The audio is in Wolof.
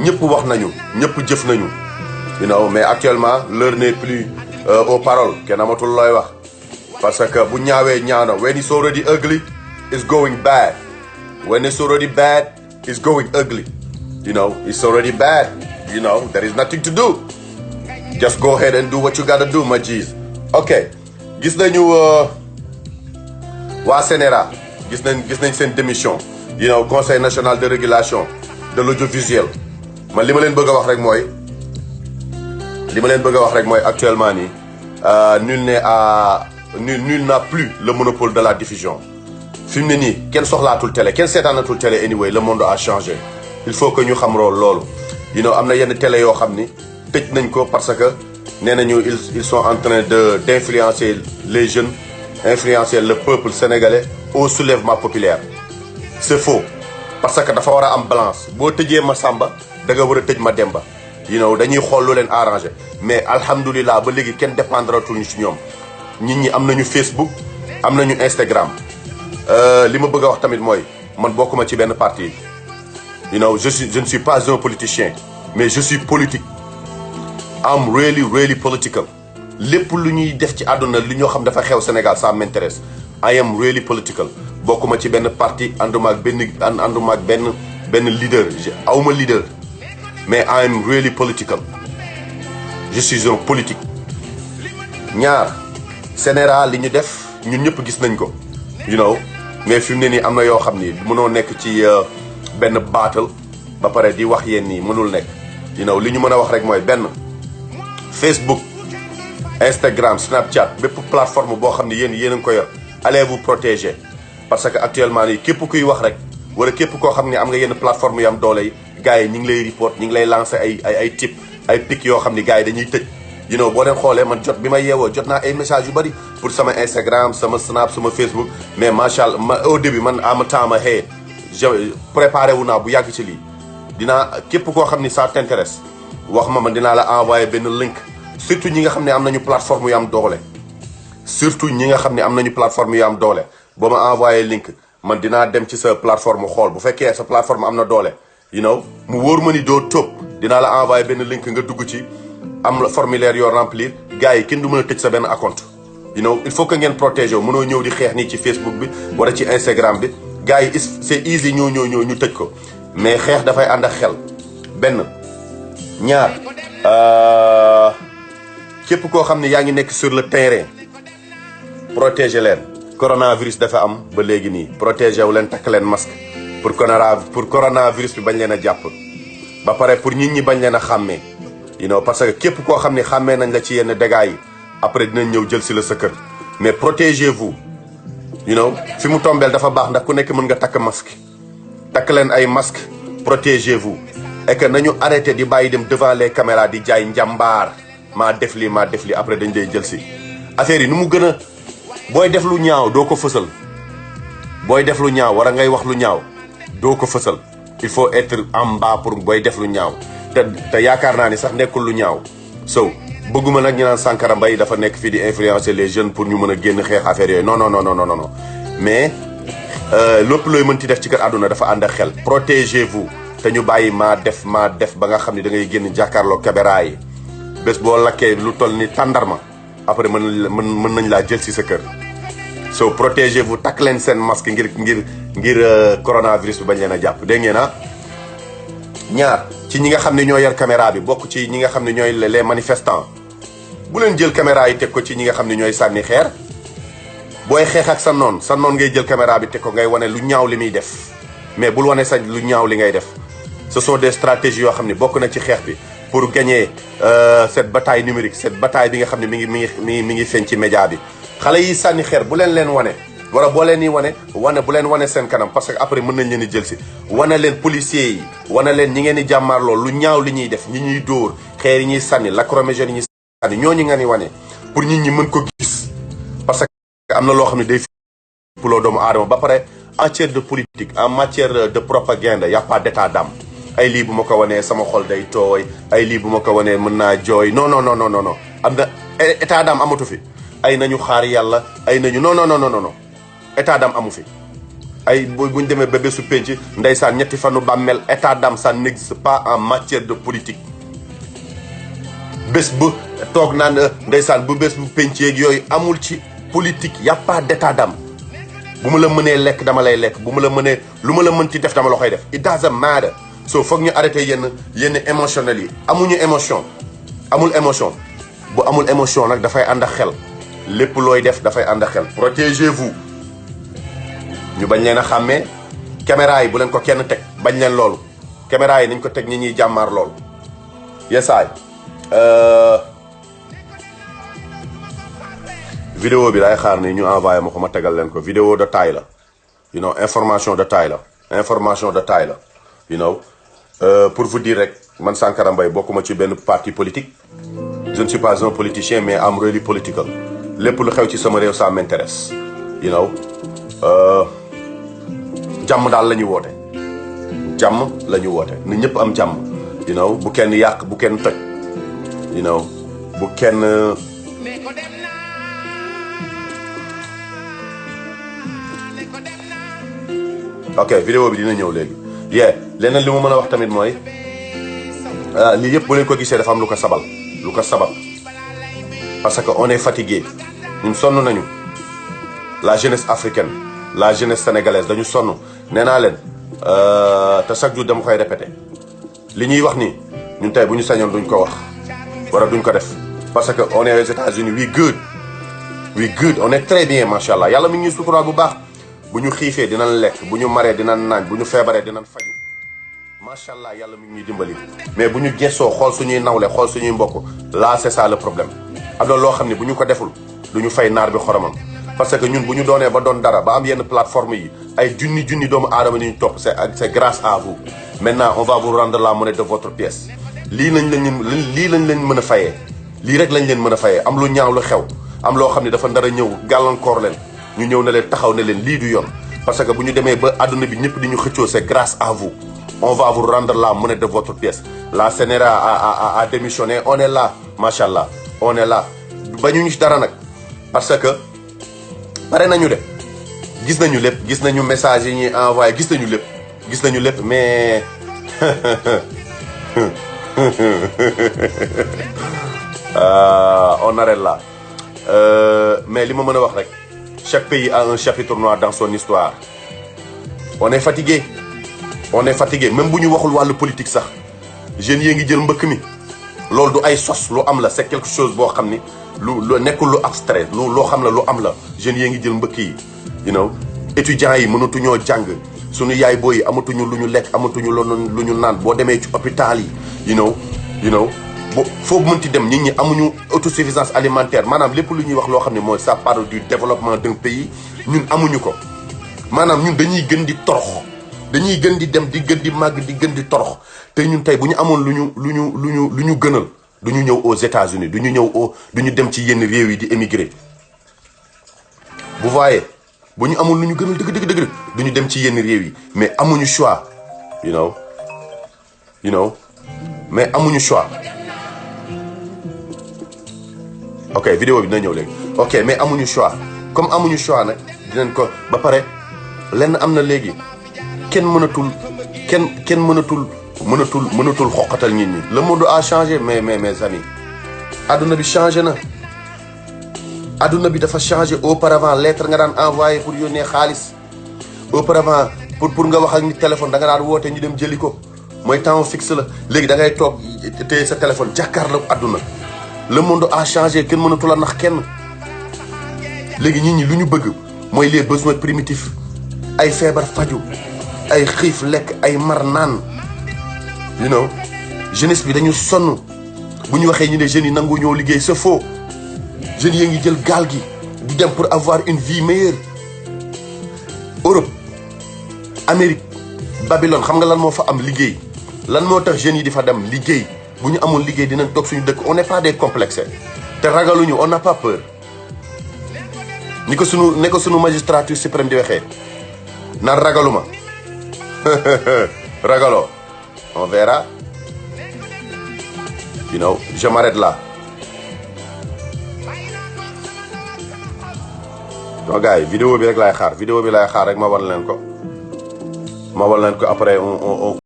ñëpp wax nañu ñëpp jëf nañu mais actuellement l'heure n'est plus aux paroles kenn amatul looy wax parce que bu ñaawee ñaaw na when it's already ugly it's going bad when it's already bad it's going ugly it's already bad there is nothing to do just go ahead and do what you gotta do my G's ok gis nañu waa CNRA gis nañ seen démission conseil national de régulation de l'audiovisuel man li ma leen bëgg a wax rek mooy actuellement nii nul n'a plus le monopole de la diffusion fi mu ne nii kenn soxlaatul télé kenn seetaanatul télé anyway le monde a changé il faut que ñu xam loolu am na yenn télé yoo xam ni tëj nañ ko parce que nee nañu ils sont en train d'influencer les jeunes influencer le peuple sénégalais au soulèvement populaire c'est faux parce que dafa war a am balance boo tëjee ma Samba da nga war a tëj ma Demba dañuy xool lu leen arrangé mais alhamdulilah ba léegi kenn dépendretul ñu ci ñoom nit ñi am nañu Facebook am nañu Instagram li ma bëgg a wax tamit mooy man bokkuma ci benn parti je ne suis pas un politicien mais je suis politique I'm really political lépp lu ñuy def ci àdduna li ñoo xam dafa xew Sénégal ça m'intéresse I am really political bokkuma ci benn parti ànduma ak benn leader awma leader mais I am really political je suis un politique ñaar CNRA li ñu def ñun ñëpp gis nañ ko mais fi mu ne nii am na yoo xam ni mënoo nekk ci benn battle ba pare di wax yéen nii mënul nekk li ñu mën a wax rek mooy benn Facebook Instagram Snapchat bépp plateforme boo xam ne yéen a ngi ko yor allez vous protéger parce que actuellement nii képp kuy wax rek wala képp koo xam ne am nga yenn plateforme yu am doole yi gars yi ñu ngi lay report ñu ngi lay lancer ay tip ay pic yoo xam ne gars yi dañuy tëj boo leen xoolee man bi ma yeewoo jot naa ay message yu bari pour sama Instagram sama Snap sama Facebook mais macha allah au début man ama temps ma je préparé wu naa bu yàgg ci lii dinaa képp koo xam ni ça t'intéresse wax ma man dinaa la envoyer benn link surtout ñi nga xam ne am nañu plateforme yu am doole boo ma envoyé link man dinaa dem ci sa plateforme xool bu fekkee sa plateforme am na doole mu wóor ma ni doo topp dinaa la envoyé benn link nga dugg ci am la formulaire yoo remplir gars yi kenn du mën a tëj sa benn compte il faut que ngeen protéger wu mënoo ñëw di xeex nii ci Facebook bi wala ci Instagram bi gars yi c'est easy ñu tëj ko mais xeex dafay ànd ak xel benn ñaar képp koo xam ne yaa ngi nekk sur le terrain protéger leen coronavirus dafa am ba léegi nii protéger wu leen takk leen masque pour coronavirus bi bañ leen a jàpp ba pare pour nit ñi bañ leen a xàmmee parce que képp koo xam ne xàmmee nañ la ci yenn dégâts yi après dinañ ñëw jël si la sa kër mais protégez-vous fi mu tombeel dafa baax ndax ku nekk mën nga takk masque takk leen ay masque protégez-vous et que nañu arrêté di bàyyi dem devant les caméras di jaay njàmbaar maa def lii après dañ lay jël si affaire yi nu mu gën a booy def lu ñaaw doo ko fësal booy def lu ñaaw war a ngay wax lu ñaaw doo ko fësal il faut être en bas pour booy def lu ñaaw te yaakaar naa ni sax nekkul lu ñaaw so bëgguma nag ñu naan Sankara Mbaye dafa nekk fii di influencer les jeunes pour ñu mën a génn xeex affaire yooyu non mais lépp looy mën ti def ci kër àdduna dafa ànd ak xel protégez-vous te ñu bàyyi maa def ba nga xam ne da ngay génn jàkkaarloo caméra yi bés boo lakkee lu toll ni tàndarma après mën nañ laa jël si sa kër so protégez-vous takk leen seen masque ngir coronavirus bi bañ leen a jàpp dégg ngeen ñaar ci ñi nga xam ne ñoo yor caméra bi bokk ci ñi nga xam ne ñooy les manifestants bu leen jël caméra yi teg ko ci ñi nga xam ne ñooy sànni xeer booy xeex ak sa noon ngay jël caméra bi teg ko ngay wane lu ñaaw li muy def mais bul wane sa lu ñaaw li ngay def ce sont des stratégies yoo xam ne bokk na ci xeex bi pour gagner cette bataille numérique cette bataille bi nga xam ne mi ngi feeñ ci média bi xale yi sànni xeer bu leen wane wala boo leen di wane bu leen wane seen kanam parce que après mën nañ leen di jël si wane leen policiers yi wane leen ñi ngeen di jàmmaarloo lu ñaaw li ñuy def ñi ñuy dóor xeer yi ñuy sànni lacrymogène yi ñuy sànni ñooñu nga ni wane pour nit ñi mën ko gis parce que am na loo xam ne day puloo doomu aadama ba pare en matière de politique en matière de propagande y a pas d'état d'âme ay lii bu ma ko wanee sama xol day tooy ay lii bu ma ko wanee mën naa jooy non am na état d'âme amatu fi ay nañu xaar yàlla ay nañu non état d'âme amu fi ay buñ demee ba bésu penc ndeysaan ñetti fanu bàmmeel état d'âme ça n'existe pas en matière de politique. bés bu toog naan ndeysaan bu bés bu penc yeeg yooyu amul ci politique y a pas d'état d'âme. bu ma la mënee lekk dama lay lekk bu ma la mënee lu ma la mën ci def dama la koy def it doesn't matter. so foog ñu arrêté yenn émotionnel yi amuñu émotion amul émotion bu amul émotion nag dafay ànd ak xel lépp looy def dafay ànd ak xel. protégez-vous ñu bañ leen a xàmmee caméra yi bu leen ko kenn teg bañ leen loolu caméra yi nañ ko teg ñi ñuy jàmmaar loolu yesaay vidéo bi day xaar ni ñu envoyé ma ko ma tegal leen ko vidéo de taille la you know information de taille la information de taille la you know pour vous dire rek man Sankara Mbaye bokkuma ci benn parti politique je ne suis pas un politicien mais am really political lépp lu xew ci sama réew ça m'intéresse you know jàmm daal la ñu woote jàmm la ñu woote ni ñëpp am jàmm you know bu kenn yàq bu kenn toj you know bu kenn ok vidéo bi dina ñëw léegi leneen li mu mën a wax tamit mooy lii yëpp bu leen ko gisee dafa am lu ko sabab parce que on est fatigué ñun sonn nañu la jeunesse africaine la jeunesse sénégalaise dañu sonn nee naa leen te chaque jour dama koy répété li ñuy wax nii ñun tey bu ñu sañoon duñ ko wax wala duñ ko def parce que on est aux États-Unis we good on est très bien macha allah yàlla mi ngi ñuy suturaal bu baax bu ñu xiifee dinañ lekk bu ñu maree dinañ naañ bu ñu feebaree dinañ faju macha allah yàlla mi ngi ñuy dimbali mais bu ñu gessoo xool suñuy nawle xool suñuy mbokk là c'est ça le problème am na loo xam ne bu ñu ko deful du ñu fay naar bi xoromam parce que ñun bu ñu doonee ba doon dara ba am yenn plateforme yi ay junni doomu aadama ni ñu topp c'est grâce à vous maintenant on va vous rendre la monnaie de votre pièce lii lañ leen mën a fayee lii rek lañ leen mën a fayee am lu ñaaw lu xew am loo xam ne dafa ndara ñëw gàllankoor leen ñu ñëw na leen taxaw ne leen lii du yoon parce que bu ñu demee ba àdduna bi ñëpp di ñu xëccoo c'est grâce à vous on va vous rendre la monnaie de votre pièce la CNRA a démissionné on est là macha allah on est là bañu ñu ci dara nag parce que pare nañu de gis nañu lépp gis nañu message yi ñuy envoyé gis nañu lépp mais on arrête là mais li ma mën a wax rek chaque pays a un chapitre noir dans son histoire on est fatigué même bu ñu waxul wàllu politique sax jeunes yi ngi jël mbëkk mi loolu du ay sos lu am la c'est quelque chose boo xam ni lu nekkul lu abstrait loo xam la lu am la jeunes yi ngi jël mbëkk yi you know étudiants yi mënatuñoo jàng suñu yaay booy yi amatuñu lu ñu lekk amatuñu lu ñu naan boo demee ci hôpital yi you know bo foofu mënti dem nit ñi amuñu autosuffisance alimentaire maanaam lépp lu ñuy wax loo xam ne mooy ça parle du développement d'un pays ñun amuñu ko maanaam ñun dañuy gën di torox dañuy gën di dem di gën di màgg di gën di torox te ñun tey bu ñu amoon lu ñu gënal du ñu ñëw aux États-Unis du ñu dem ci yenn réew yi di émigrer vous voyez bu ñu amoon lu ñu gënal dëgg du ñu dem ci yenn réew yi mais amuñu choix you know mais amuñu choix ok vidéo bi dina ñëw léegi ok mais amuñu choix comme amuñu choix nag dinañ ko ba pare lenn am na léegi kenn mënatul xoqatal nit ñi le monde a changé mais mes amis adduna bi changé na adduna bi dafa changé auparavant lettre nga daan envoyé pour yónnee xaalis auparavant pour nga wax ak nit téléphone da nga daan woote ñu dem jëli ko mooy temps fixe la léegi da ngay toog téye sa téléphone jàkkaarloo adduna le monde a changé kenn mënatul a nax kenn léegi nit ñi lu ñu bëgg mooy les besoins primitifs ay feebar faju ay xiif lekk ay mar naan you know jeunesse bi dañu sonn bu ñu waxee ñu ne jeunes yi nangu ñoo liggéey c'est faux jeunes yi ngi jël gaal gi di dem pour avoir une vie meilleure Europe Amérique Babylone xam nga lan moo fa am liggéey lan moo tax jeunes yi di fa dem liggéey bu ñu amoon liggéey dinañ toog suñu dëkk on n'est pas des complexés te ragaluñu on n'a pas peur ni ko sunu magistrature suprême di waxee naan ragaluma ragaloo on verra you know je m'arrête là donc gars yi vidéo bi rek laay xaar rek ma wan leen ko ma wal leen ko après on